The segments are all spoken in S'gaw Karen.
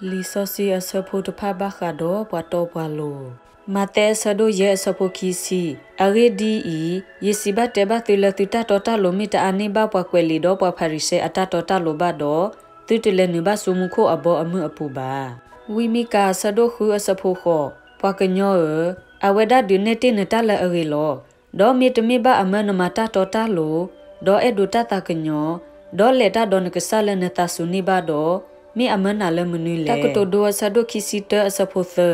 လံာ်စီဆှံအဆၢဖိတဖၣ်ဘၣ်ဃးဒီးပှၤတီပှၤလိၤ. မးသဲအဆၢဒိၣ်ယဲၢ်အဆၢဖိခံဆံ, အဂ့ၢ်ဒ်အံၤ, ယစံးဘၣ်တဲဘၣ်သုလၢသုတၢ်တီတၢ်လိၤမ့ၢ်တအါန့ၢ်ဘၣ်ပှၤကွဲးလံာ်ဒီးပှၤဖၤရံၤၡဲအတၢ်တီတၢ်လိၤဘၣ်ဒီး, သုတလဲၤနုာ်ဘၣ်ဆူမူခိၣ်အဘီအမုၢ်အပူၤဘၣ်. ဝံမံကၤအဆၢဒိၣ်ဃုအဆၢဖိဃိး, ပှၤကညီဧၢ, အဝဲဒၣ်ဒုးနဲၣ်တ့ၢ်နတၢ်လၢအဂ့ၤလီၤ. ဒီးမ့တမ့ၢ်ဘၣ်အမၢနမၤတၢ်တီတၢ်လိၤ, ဒီးအဲၣ်ဒိးတၢ်သးကညီၤ, ဒီးလဲၤတၢ်ဒီးနကစၢ်လၢနသးစူၤန့ၢ်ဘၣ်ဒီး, မ့ၢ်အမၢနၤလၢမနုၤလဲၣ်. တၢ်ကတိၤဒိအဆၢဒိၣ်ခံဆံတၢအဆၢဖိသၢ,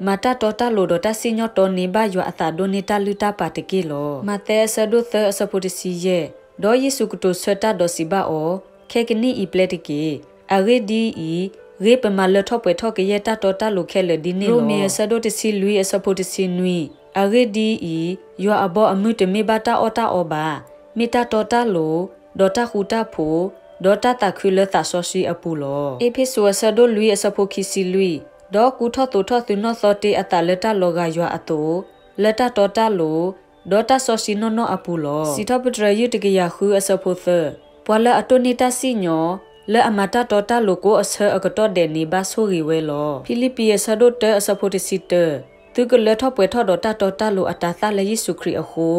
မၤတၢ်တီတၢ်လိၤဒီးတၢ်စံၣ်ညီၣ်တီန့ၢ်ဘၣ်ယွၤအသးဒိၣ်န့ၢ်တၢ်လုၢ်တၢ်ပာ်တက့ၢ်လီၤ. မးသဲအဆၢဒိၣ်သၢအဆၢဖိတဆံယဲၢ်, ဒီးယ့ၣ်ၡူးကတိၤဆၢတၢ်ဒီးစံးဘၣ်အီၤ, ခဲကနံၣ်အံၤပျဲတက့ၢ်. အဂ့ၢ်ဒ်အံၤ, ဂ့ၤပမၤလၢထီၣ်ပှဲၤထီၣ်ကယဲၢ်တၢ်တီတၢ်လိၤခဲလၢာ်ဒ်န့ၣ်လီၤ. ရိမ့ၤအဆၢဒိၣ်တဆံလွံၢ်အဆၢဖိတဆံနွံ, အဂ့ၢ်ဒ်အံၤ, ယွၤအဘီအမုၢ်တမ့ၢ်ဘၣ်တၢ်အီၣ်တၢ်အီဘၣ်, မ့ၢ်တၢ်တီတၢ်လိၤ, ဒီးတၢ်ဃူတၢ်ဖိး, ဒီးတၢ်သးခုလၢသးစီဆှံအပူၤလီၤ. အ့းဖ့းစူးအဆၢဒိၣ်လွံၢ်အဆၢဖိခံဆံလွံၢ်, ဒီးကူထီၣ်သိးထီၣ်သုနီၢ်သီတ့အသးလၢတၢ်လီၤဂာ်ယွၤအသိး, လၢတၢ်တီတၢ်လိၤ, ဒီးတၢ်စီဆှံနီၢ်နီၢ်အပူၤလီၤ. စံးထီၣ်ပတြၢၤယုၢ်တကယၤဃုအဆၢဖိသၢ, ပှၤလၢအတိၢ်န့ၢ်တၢ်စံၣ်ညီၣ်, လၢအမၤတၢ်တီတၢ်လိၤကိးအဆၢအကတီၢ်ဒဲးန့ၣ် ဘၣ်ဆိၣ်ဂ့ၤဝဲလီၤ. ဖံလံးပံၤအဆၢဒိၣ်တၢအဆၢဖိတဆံတၢ, သုကလၢထီၣ်ပှဲၤထီၣ်ဒီးတၢ်တီတၢ်လိၤအတၤသၣ်လၢယ့ၣ်ၡူးခရံာ်အဃိ,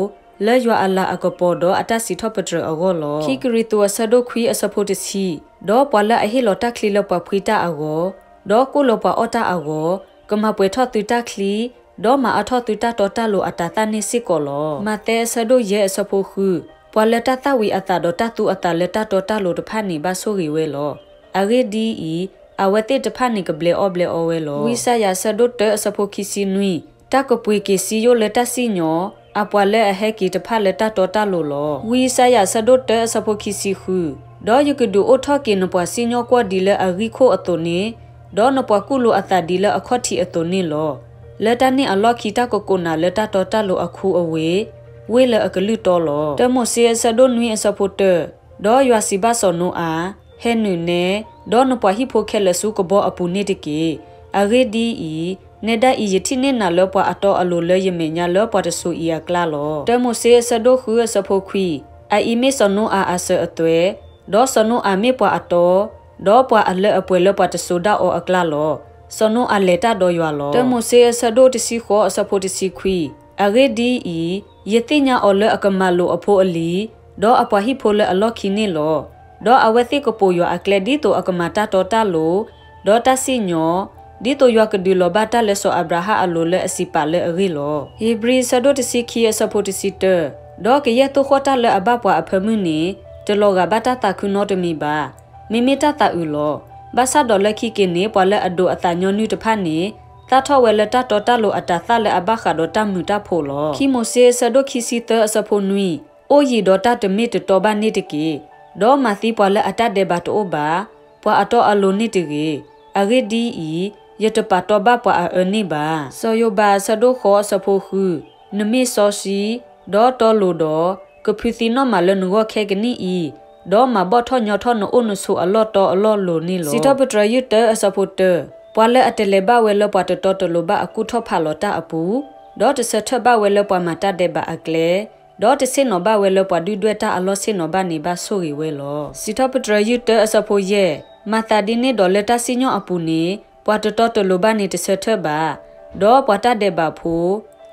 လၢယွၤအလၤအကပီၤဒီးအတၢ်စံးထီၣ်ပတြၢၤအဂီၢ်လီၤ. ခံကရံၣ်သူးအဆၢဒိၣ်ခွံအဆၢဖိတဆံ, ဒီးပှၤလၢအဟ့ၣ်လီၤတၢ်ချံလၢပှၤဖှံတၢ်အဂီၢ်, ဒီးကိၣ်လၢပှၤအီၣ်တၢ်အဂီၢ်, ကမၤပှဲၤထီၣ်သုတၢ်ချံ, ဒီးမၤအါထီၣ်သုတၢ်တီတၢ်လိၤအတၤသၣ်န့ၣ်စ့ၢ်ကီးလီၤ. မးသဲအဆၢဒိၣ်ယဲၢ်အဆၢဖိဃု, ပှၤလၢတၢ်သၣ်ဝံၤအသးဒီးတၢ်သူအသးလၢတၢ်တီတၢ်လိၤတဖၣ်န့ၣ် ဘၣ်ဆိၣ်ဂ့ၤဝဲလီၤ. အဂ့ၢ်ဒ်အံၤ, အဝဲသ့ၣ်တဖၣ်န့ၣ်ကဘျဲးအီၣ်ဘျဲးအီဝဲလီၤ. ဝံယၡါယၤအဆၢဒိၣ်တၢအဆၢဖိခံဆံနွံ, တၢ်ကပှ့ၤက့ၤစံယိၣ်လၢတၢ်စံၣ်ညီၣ်, အပှၤလၢအဟဲက့ၤတဖၣ်လၢတၢ်တီတၢ်လိၤလီၤ. ဝံယၡါယၤအဆၢဒိၣ်တၢအဆၢဖိခံဆံဃု, ဒီးယကဒုးအိၣ်ထီၣ်က့ၤနပှၤစံၣ်ညီၣ်ကွီၢ်ဒ်လၢအဂံၢ်ခိၣ်အသိးန့ၣ်, ဒီးနပှၤကူၣ်လိာ်အသးဒ်လၢအခီၣ်ထံးအသိးန့ၣ်လီၤ. လၢတၢ်န့ၣ်အလီၢ်ခံတၢ်ကကိးနၤလၢတၢ်တီတၢ်လိၤအခူအဝ့ၢ်, ဝ့ၢ်လၢအကလုၢ်တီလီၤ. တၢမိၤၡ့အဆၢဒိၣ်နွံအဆၢဖိတၢ, ဒီးယွၤစံးဘၣ်စီၤနိအၤ, ဟဲနုာ်နဲ, ဒီးနပှၤဟံၣ်ဖိခဲလၢာ်ဆူကဘီအပူၤန့ၣ်တက့ၢ်. အဂ့ၢ်ဒ်အံၤ, နဲဒၣ်အံၤ ယထံၣ်န့ၢ်နၤလၢပှၤအတီအလိၤလၢယမဲာ်ညါလၢပှၤတစိၤအံၤအကျါလီၤ. တၢမိၤၡ့အဆၢဒိၣ်ဃုအဆၢဖိခွံ, အအံၤမ့ၢ်စီၤနိအၤအစၢၤအသွဲၣ်, ဒီးစီၤနိအၤမ့ၢ်ပှၤအတီ, ဒီးပှၤအလၢအပှဲၤလၢပှၤတစိၤဒၣ်အီၤအကျါလီၤ. စီၤနိအၤလဲၤတၢ်ဒီးယွၤလီၤ. တၢမိၤၡ့အဆၢဒိၣ်တဆံဃိးအဆၢဖိတဆံခွံ, အဂ့ၢ်ဒ်အံၤ, ယသ့ၣ်ညါအီၤလၢအကမၤလိာ်အဖိအလံၤ, ဒီးအပှၤဟံၣ်ဖိလၢအလီၢ်ခံန့ၣ်လီၤ. ဒီးအဝဲသ့ၣ်ကပိာ်ယွၤအကျဲ ဒ်သိးအကမၤတၢ်တီတၢ်လိၤ, ဒီးတၢ်စံၣ်ညီၣ်, ဒ်သိးယွၤကဒုးလီၤဘၣ်တၢ်လၢစီၤအၤဘြၤဟၣ်အလိၤလၢအစံးပာ်လၢအဂ့ၢ်လီၤ. ဧ့ၤဘြံၤအဆၢဒိၣ်တဆံခံအဆၢဖိတဆံတၢ, ဒီးကယဲၢ်သိၣ်ဃီၣ်တၢ်လၢအဘၣ်ပှၤအဖၢမုၢ်န့ၣ်, တလီၤဂာ်ဘၣ်တၢ်သးခုနီတမံၤဘၣ်. မ့မ့ၢ်တၢ်သးအုးလီၤ. ဘၣ်ဆၣ်ဒီးလၢခံက့ၤန့ၣ် ပှၤလၢအဒိးအသးညီနုၢ်တဖၣ်န့ၣ်, သၣ်ထီၣ်ဝဲလၢတၢ်တီတၢ်လိၤအတၤသၣ်လၢအဘၣ်ဃးဒီးတၢ်မုာ်တၢ်ဖိးလီၤ. ခံမိၤၡ့အဆၢဒိၣ်ခံဆံသၢအဆၢဖိနွံ, အိၣ်ယံၤဒီးတၢ်တမ့ၢ်တတီဘၣ်န့ၣ်တက့ၢ်. ဒီးမၤသံပှၤလၢအတၢ်ဒဲးဘးတအိၣ်ဘၣ်, ပှၤအတီအလိၤန့ၣ်တဂ့ၤ. အဂ့ၢ်ဒ်အံၤ, ယတပာ်တီဘၣ်ပှၤအအၢန့ၣ်ဘၣ်. စီၤယိၤဘးအဆၢဒိၣ်ဃိးအဆၢဖိဃု, နမ့ၢ်စီဆှံ, ဒီးတီလိၤဒီး, ကဖုးသံနီၣ်မးလၢနဂီၢ်ခဲကနံၣ်အံၤ, ဒီးမၤဘီၣ်ထီၣ်ညီထီၣ်နအိၣ်နဆိးအလီၢ်တီအလီၢ်လိၤန့ၣ်လီၤ. စံးထီၣ်ပတြၢၤယုၢ်တၢအဆၢဖိတၢ, ပှၤလၢအတလဲၤဘၣ်ဝဲလၢပှၤတတီတလိၤဘၣ်အကူၣ်ထီၣ်ဖးလီၤတၢ်အပူၤ, ဒီးတဆၢထၢၣ်ဘၣ်ဝဲလၢပှၤမၤတၢ်ဒဲးဘးအကျဲ, ဒီးတဆ့ၣ်နီၤဘၣ်ဝဲလၢပှၤဒုၣ်ဒွဲၣ်တၢ်အလီၢ်ဆ့ၣ်နီၤဘၣ်န့ၣ် ဘၣ်ဆိၣ်ဂ့ၤဝဲလီၤ. စံးထီၣ်ပတြၢၤယုၢ်တၢအဆၢဖိယဲၢ်, မၤသးဒ်န့ၣ်ဒီးလၢတၢ်စံၣ်ညီၣ်အပူၤန့ၣ်, ပှၤတတီတလိၤဘၣ်န့ၣ်တဆၢထၢၣ်ဘၣ်, ဒီးပှၤတၢ်ဒဲးဘးဖိ,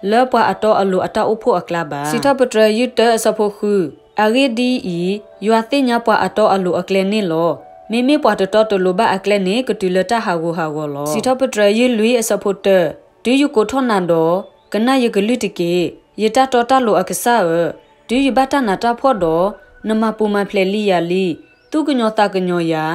လၢပှၤအတီအလိၤအတၢ်အိၣ်ဖှိၣ်အကျါဘၣ်. စံးထီၣ်ပတြၢၤယုၢ်တၢအဆၢဖိဃု, အဂ့ၢ်ဒ်အံၤ, ယွၤသ့ၣ်ညါပှၤအတီအလိၤအကျဲန့ၣ်လီၤ. မ့မ့ၢ်ပှၤတတီတလိၤဘၣ်အကျဲန့ၣ် ကတုၤလၢတၢ်ဟးဂူာ်ဟးဂီၤလီၤ. စံးထီၣ်ပတြၢၤယုၢ်လွံၢ်အဆၢဖိတၢ, တုၤယကိးထီၣ်နၤဒီး, ကနၣ်ယကလုၢ်တက့ၢ်. ယတၢ်တီတၢ်လိၤအကစၢ်ဧၢ, တုၤယဘၣ်တၢ်နးတၢ်ဖှီၣ်ဒီး, နမၤပူၤမၤဖျဲးလံယၤလံ, သူၣ်ကညီၤသးကညီၤယၤ,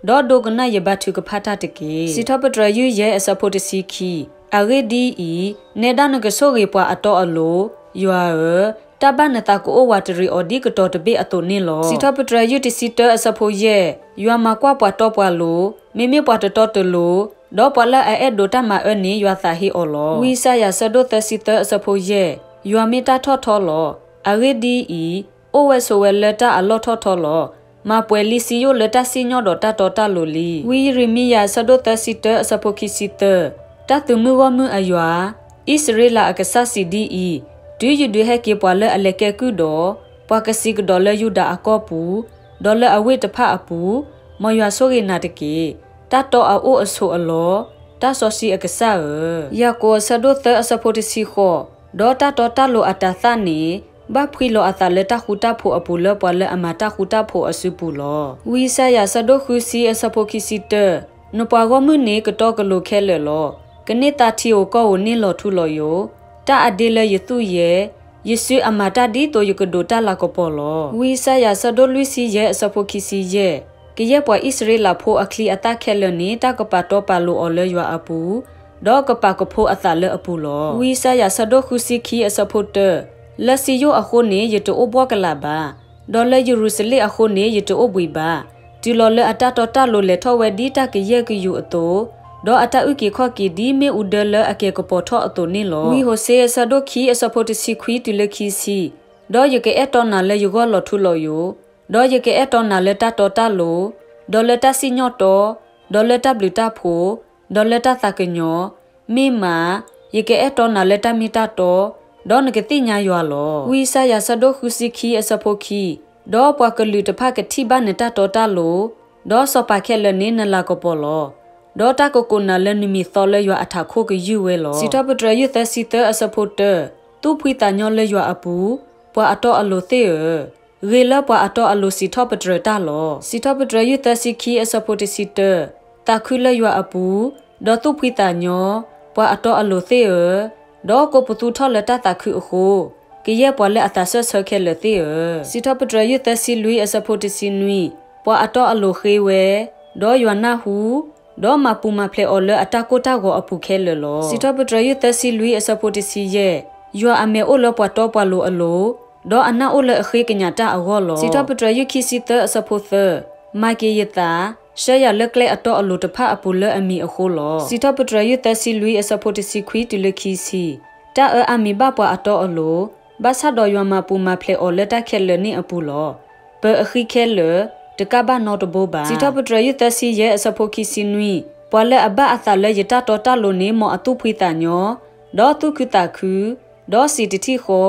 ဒီးဒိကနၣ်ယဘါထုကဖၣ်တၢ်တက့ၢ်. စံးထီၣ်ပတြၢၤယုၢ်ယဲၢ်အဆၢဖိတဆံခံ, အဂ့ၢ်ဒ်အံၤ, နဲဒၣ်နကဆိၣ်ဂ့ၤပှၤအတီအလိၤ, ယွၤဧၢ, တၢ်ဘၣ်နသးကအိၣ်ဝးတရံးအီၤဒ်ကတီၤတဘ့ၣ်အသိးန့ၣ်လီၤ. စံးထီၣ်ပတြၢၤယုၢ်တဆံတၢအဆၢဖိယဲၢ်, ယွၤမၤကွၢ်ပှၤတီပှၤလိၤ, မ့မ့ၢ်ပှၤတတီတလိၤ, ဒီးပှၤလၢအအဲၣ်ဒိးတၢ်မၤအၢန့ၣ် ယွၤသးဟ့အီၤလီၤ. ဝံယၡါယၤအဆၢဒိၣ်သၢဆံသၢအဆၢဖိယဲၢ်, ယွၤမ့ၢ်တၢ်ထီၣ်ထီလီၤ. အဂ့ၢ်ဒ်အံၤ, အိၣ်ဝဲဆိးဝဲလၢတၢ်အလီၢ်ထီၣ်ထီလီၤ. မၤပှဲၤလံစံယိၣ်လၢတၢ်စံၣ်ညီၣ်ဒီးတၢ်တီတၢ်လိၤလံ. ဝံယံးရမံယၤအဆၢဒိၣ်သၢဆံတၢအဆၢဖိခံဆံသၢ, တၢ်သုးမုၢ်ဂီၢ်မုၢ်အယွၤ, အံၣ်စရ့လးအကစၢ်စံးဒ်အံၤ, တုၤယဒုးဟဲက့ၤပှၤလၢအလဲၤကဲကုၢ်ဒီး, ပှၤကစံးကဒီးလၢယူဒၤအကီၢ်ပူၤ, ဒီးလၢအဝ့ၢ်တဖၣ်အပူၤ, မ်ယွၤဆိၣ်ဂ့ၤနၤတက့ၢ်. တၢ်တီအအိၣ်အဆိးအလီၢ်, တၢ်စီဆှံအကစၢ်ဧၢ. ယၤကိာ်အဆၢဒိၣ်သၢအဆၢဖိတဆံဃိး, ဒီးတၢ်တီတၢ်လိၤအတၤသၣ်န့ၣ် ဘၣ်ဖှံလီၤအသးလၢတၢ်ဃူတၢ်ဖိးအပူၤလၢပှၤလၢအမၤတၢ်ဃူတၢ်ဖိးအစုပူၤလီၤ. ဝံယၡါယၤဆၢဒိၣ်ဃုဆံအဆၢဖိခံဆံတၢ, နပှၤဂီၢ်မုၢ်န့ၣ်ကတီကလိၤခဲလၢာ်လီၤ. ကန့ၢ်သါထံဧိၤကီၢ်ဧိၤန့ၢ်လီၤထူလီၤယိာ်, တၢ်အဒ့လၢယသူၣ်ယဲၢ်, ယစုအမၤတၢ်ဒ်သိးယကဒိးတၢ်လၤကပီၤလီၤ. ဝံယၡါယၤဆၢဒိၣ်လွံၢ်ဆံယဲၢ်အဆၢဖိခံဆံယဲၢ်, ကယဲၢ်ပှၤအံၣ်စရ့လးဖိအချံအသၣ်ခဲလၢာ်န့ၣ် တၢ်ကပာ်တီပာ်လိၤအီၤလၢယွၤအပူၤ, ဒီးကပာ်ကဖိအသးလၢအပူၤလီၤ. ဝံယၡါယၤဆၢဒိၣ်ဃုဆံခံအဆၢဖိတၢ, လၢစံယိၣ်အဃိန့ၣ် ယတအိၣ်ဘှီၣ်ကလာ်ဘၣ်, ဒီးလၢယရူၤၡလ့ၣ်အဃိန့ၣ် ယတအိၣ်ဘှံးဘၣ်, တုၤလီၤလၢအတၢ်တီတၢ်လိၤလဲၤထီၣ်ဝဲဒ်တၢ်ကယဲၢ်ကယူၤအသိး, ဒီးအတၢ်အုၣ်က့ၤခီၣ်က့ၤဒ်မ့ၣ်အူဒၢလၢအကဲၤကပီၤထီၣ်အသိးန့ၣ်လီၤ. ဝံဟိၤၡ့အဆၢဒိၣ်ခံအဆၢဖိတဆံခွံတုၤလၢခံဆံ, ဒီးယကအဲၣ်တီနၤလၢယဂီၢ်လီၤထူလီၤယိာ်, ဒီးယကအဲၣ်တီနၤလၢတၢ်တီတၢ်လိၤ, ဒီးလၢတၢ်စံၣ်ညီၣ်တီ, ဒီးလၢတၢ်ဘျုးတၢ်ဖှိၣ်, ဒီးလၢတၢ်သးကညီၤ, မ့ၢ်မး, ယကအဲၣ်တီနၤလၢတၢ်မ့ၢ်တၢ်တီ, ဒီးနကသ့ၣ်ညါယွၤလီၤ. ဝံယၡါယၤဆၢဒိၣ်ဃုဆံခံအဆၢဖိခံ, ဒီးပှၤကလုာ်တဖၣ်ကထံၣ်ဘၣ်နတၢ်တီတၢ်လိၤ, ဒီးစီၤပၤခဲလၢာ်န့ၣ်နလၤကပီၤလီၤ. ဒီးတၢ်ကကိးနၤလၢနမံၤသီလၢယွၤအထးခိၣ်ကယုၢ်ဝဲလီၤ. စံးထီၣ်ပတြၢၤယုၢ်သၢဆံသၢအဆၢဖိတၢ, သူၣ်ဖှံသးညီလၢယွၤအပူၤ, ပှၤအတီအလိၤသ့ၣ်ဧၢ, ဂ့ၤလၢပှၤအတီအလိၤစံးထီၣ်ပတြၢၤတၢ်လီၤ. စံးထီၣ်ပတြၢၤယုၢ်သၢဆံခံအဆၢဖိတဆံတၢ, သးခုလၢယွၤအပူၤ, ဒီးသူၣ်ဖှံသးညီ, ပှၤအတီအလိၤသ့ၣ်ဧၢ, ဒီးကိးပသူထီၣ်လၢတၢ်သးခုအဃိ, ကယဲၢ်ပှၤလၢအသးစၢၢ်ဆၢခဲလၢာ်သ့ၣ်ဧၢ. စံးထီၣ်ပတြၢၤယုၢ်သၢဆံလွံၢ်အဆၢဖိတဆံနွံ, ပှၤအတီအလိၤဃ့ဝဲ, ဒီးယွၤနၢ်ဟူ, ဒီးမၤပူၤမၤဖျဲးအီၤလၢအတၢ်ကိၢ်တၢ်ဂီၤအပူၤခဲလၢာ်လီၤ. စံးထီၣ်ပတြၢၤယုၢ်သၢဆံလွံၢ်အဆၢဖိတဆံယဲၢ်, ယွၤအမဲာ်အိၣ်လၢပှၤတီပှၤလိၤအလိၤ, ဒီးအနၢ်အိၣ်လၢအဃ့ကညးတၢ်အဂီၢ်လီၤ. စံးထီၣ်ပတြၢၤယုၢ်ခံဆံသၢအဆၢဖိသၢ, မၤက့ၤယသး, ဆှၢယၤလၢကျဲအတီအလိၤတဖၣ်အပူၤလၢအမံၤအဃိလီၤ. စံးထီၣ်ပတြၢၤယုၢ်သၢဆံလွံၢ်အဆၢဖိတဆံခွံတုၤလၢခံဆံ, တၢ်အၢအါမံၤဘၣ်ပှၤအတီအလိၤ, ဘၣ်ဆၣ်ဒီးယွၤမၤပူၤမၤဖျဲးအီၤလၢတၢ်ခဲလၢာ်န့ၣ်အပူၤလီၤ. ပၢၤအဃံခဲလၢာ်, တကးဘၣ်နီတဘိဘၣ်. စံးထီၣ်ပတြၢၤယုၢ်သၢဆံယဲၢ်အဆၢဖိခံဆံနွံ, ပှၤလၢအဘၣ်အသးလၢယတၢ်တီတၢ်လိၤန့ၣ် မ်အသူၣ်ဖှံသးညီ, ဒီးသူၣ်ခုသးခု, ဒီးစံးတထံၣ်ဃီ,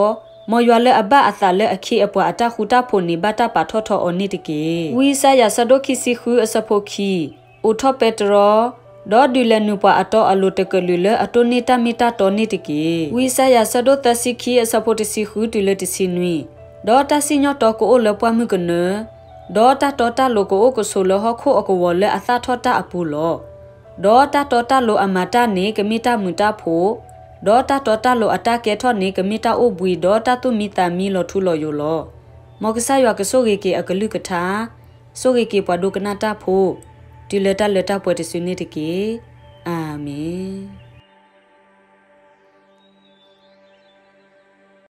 မ်ယွၤလၢအဘၣ်အသးလၢအခ့အပှၤအတၢ်ဃူတၢ်ဖိးန့ၣ် ဘၣ်တၢ်ပာ်ထီၣ်ထီအီၤန့ၣ်တက့ၢ်. ဝံယၡါယၤဆၢဒိၣ်ခံဆံဃုအဆၢဖိခံ, အိးထီၣ်ပဲတြီ, ဒီးဒုးလဲၤနုာ်ပှၤအတီအလိၤတကလုာ်လၢအတိၢ်န့ၢ်တၢ်မ့ၢ်တၢ်တီန့ၣ်တက့ၢ်. ဝံယၡါယၤဆၢဒိၣ်သၢဆံခံအဆၢဖိတဆံဃုတုၤလၢတဆံနွံ, ဒီးတၢ်စံၣ်ညီၣ်တီကအိၣ်လၢပှၢ်မုၢ်ကနၢ, ဒီးတၢ်တီတၢ်လိၤကအိၣ်ကဆိးလၢဟီၣ်ခိၣ်အကဝီၤလၢအသၣ်ထီၣ်တၢ်အပူၤလီၤ. ဒီးတၢ်တီတၢ်လိၤအမၤတၢ်န့ၣ် ကမ့ၢ်တၢ်မုာ်တၢ်ဖိး, ဒီးတၢ်တီတၢ်လိၤအတၢ်ကဲထီၣ်န့ၣ် ကမ့ၢ်တၢ်အိၣ်ဘှံး ဒီးတၢ်သူၣ်မံသးမံလီၤထူလီၤယိာ်လီၤ. မ်ကစၢ်ယွၤကဆိၣ်ဂ့ၤက့ၤအကလုၢ်ကထါ, ဆိၣ်ဂ့ၤက့ၤပှၤဒိကနၣ်တၢ်ဖိ, တုၤလၢတၢ်လၢတၢ်ပှဲၤတစုန့ၣ်တက့ၢ်.